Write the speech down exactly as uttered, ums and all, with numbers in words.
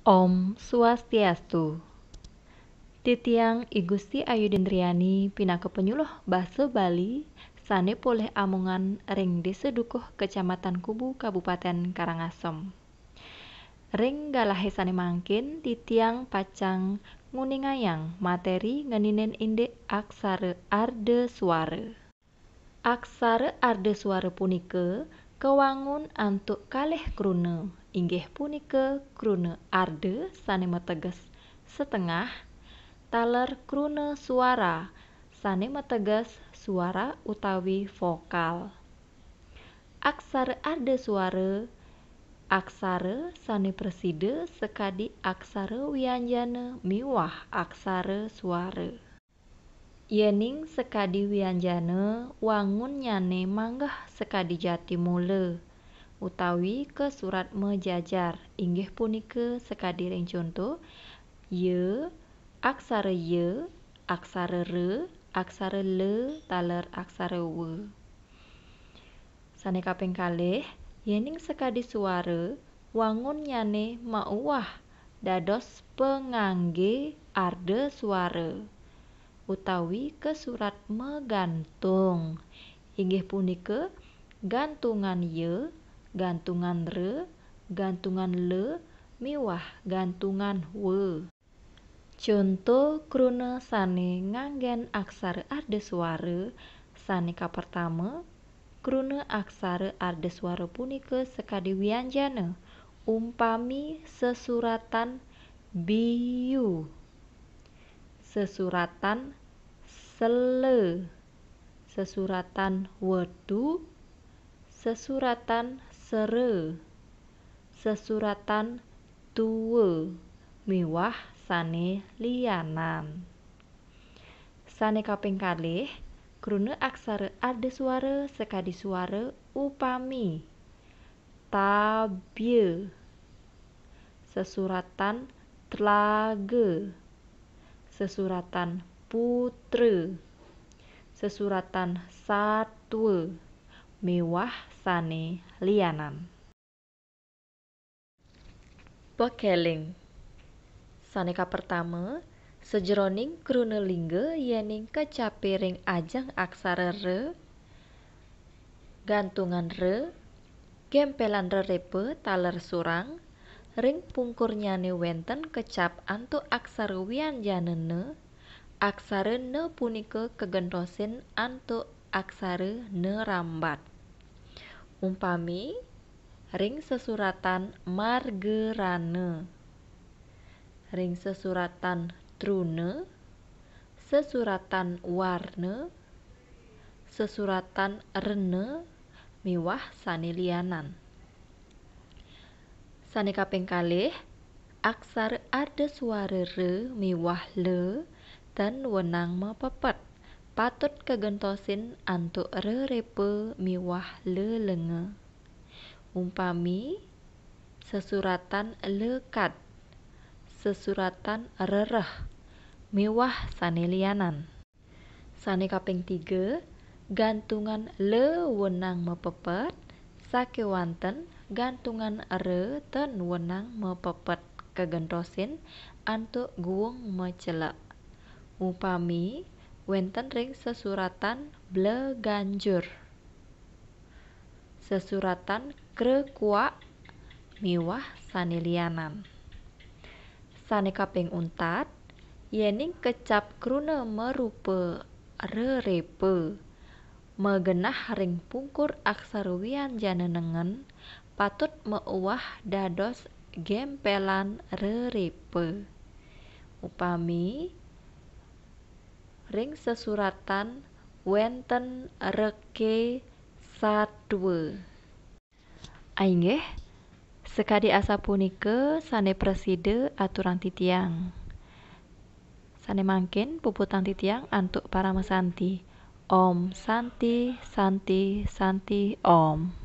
Om Swastiastu. Titiang I Gusti Ayu Dendriani pinaka penyuluh basa Bali sane polih amongan ring Desa Dukuh, Kecamatan Kubu, Kabupaten Karangasem. Ring galahe sane mangkin titiang pacang nguningayang materi ngeninin indik aksara arda suara. Aksara arda suara punika kawangun antuk kalih kruna, inggih punika kruna arda sane mateges setengah, taler kruna suara sane mateges suara utawi vokal. Aksara arda suara, aksara sane prasida sakadi aksara wianjana miwah aksara suara. Yening sakadi wianjana, wangunnyane manggeh sakadi jati mula, utawi kasurat majajar, inggih punika sakadi ring conto, ya, aksara ya, aksara ra, aksara la, taler aksara wa. Sane kaping kalih, yening sakadi suara, wangunnyane mauwah dados pangangge arda suara utawi kasurat magantung, inggih punika gantungan ya, gantungan ra, gantungan la, miwah gantungan wa. Conto kruna sane nganggen aksara arda suara sane kapertama, kruna aksara arda suara punika sakadi wianjana, umpami sesuratan biu, sesuratan sela, sesuratan wetu, sesuratan sera, sesuratan tua, miwah sane lianan. Sane kaping kalih, kruna aksara arda suara sakadi suara upami, tabya, sesuratan tlaga, sesuratan putra, sesuratan satwa, miwah sane lianan. Pekeling. Sane kapertama, sajeroning kruna lingga yening kecape ring ajeng aksara ra, gantungan ra, gempelan rerepa taler surang, ring pungkurnyane wenten kecap antuk aksara wianjana na, aksara na punika kagentosin antuk aksara na rambat. Umpami, ring sesuratan margarana, ring sesuratan truna, sesuratan warna, sesuratan rena, miwah sane lianan. Sane kaping kalih, aksara arda suara ra miwah la tan wenang mapepet, patut kagentosin antuk rerepa miwah lelenga. Umpami, sesuratan lekad, sesuratan rereh, miwah sane lianan. Sane kaping tiga, gantungan la wenang mapepet, sakewanten gantungan ra tan wenang mapepet kagentosin antuk guung macelek. Upami, wenten ring sesuratan bleganjur, sesuratan krekuak, miwah sane lianan. Sane kaping untat, yening kecap kruna marupa rerepa, magenah ring pungkur aksara wianjana nengen, patut mauwah dados gempelan rerepa. Upami, ring sesuratan wenten reke satwa. Ainggih, sakadi asapunika sane prasida aturang titiang. Sane mangkin puputang titiang antuk paramasanti. Om Santi, Santi, Santi, Om.